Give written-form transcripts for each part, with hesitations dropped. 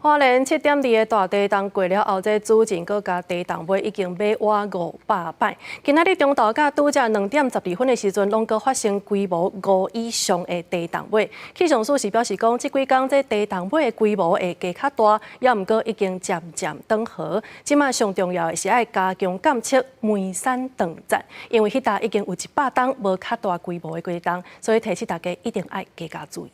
花蓮7.2的大地動過了後，這主震閣佮地動尾已經欲倚500擺。今仔日中晝佮拄才2點12分的時陣，攏閣發生規模五以上的地動尾。氣象署是表示講，這幾工這地動尾的規模會加較大，也毋過已經漸漸轉和。這馬上重要的是愛加強監測梅山斷層，因為彼搭已經有100冬無較大規模的地動，所以提醒大家一定愛加加注意。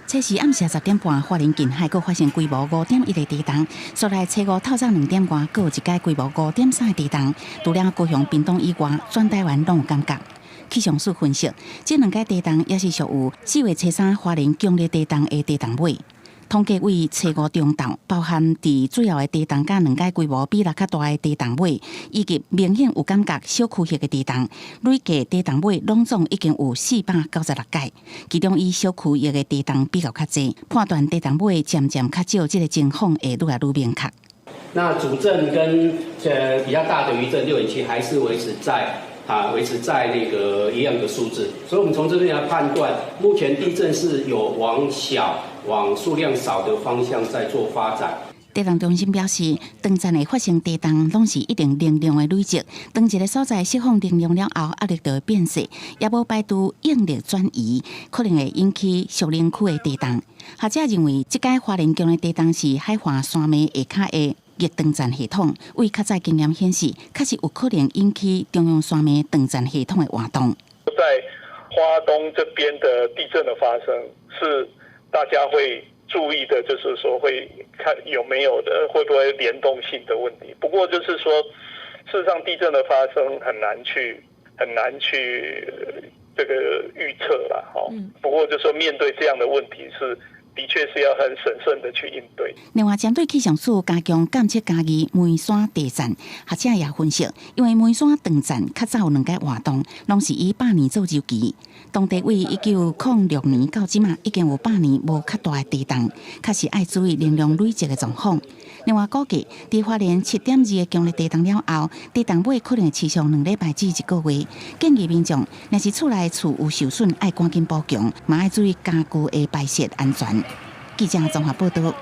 初四暗時10點半，花蓮近海閣發生規模5.1的地動，煞來初五透早2點外，閣有一擺規模5.3的地動，除了高雄、屏東以外，全台灣攏有感覺。氣象署分析，這兩擺地動也是屬於4月初三花蓮強烈地動的地動尾。統計為初五中晝，包含佇主要的地動佮兩擺規模比六較大的地動尾，以及明顯有感覺小區域的地動，累計地動尾攏總已經有496擺，其中以小區域的地動比較較濟，判斷地動尾漸漸較少，這個情況會愈來愈明確。那主震跟比較大的餘震6.7，還是維持在那個一樣的數字，所以我們從這邊來判斷，目前地震是有往小、往數量少的方向在做發展。地動中心表示，斷層會發生地動，攏是一定能量的累積。當一個所在釋放能量了後，壓力就會變細，也無排除應力轉移，可能會引起熟鄰區的地動。學者認為，這擺花蓮強烈地動是海岸山脈下跤的逆斷層系統，為較早經驗顯示，確實有可能引起中央山脈斷層系統的活動。在花東這邊的地震的發生，是大家會注意的，就是說會看有沒有的，會不會聯動性的問題。不過就是說，事實上地震的發生很難去這個預測啦。吼，不過就是說面對這樣的問題是的確是要很審慎的去應對。另外，針對氣象署加強監測嘉義梅山地震，學者也分析，因為梅山斷層較早有兩擺活動，攏是以百年做週期。當地為1906年到這馬已經有百年無較大的地動，確實愛注意能量累積的狀況。另外，估計佇花蓮7.2的強烈地動了後，地動尾可能持續2禮拜至一個月。建議民眾若是厝內厝有受損，愛趕緊補強，嘛愛注意家具的排泄安全。記者綜合報道。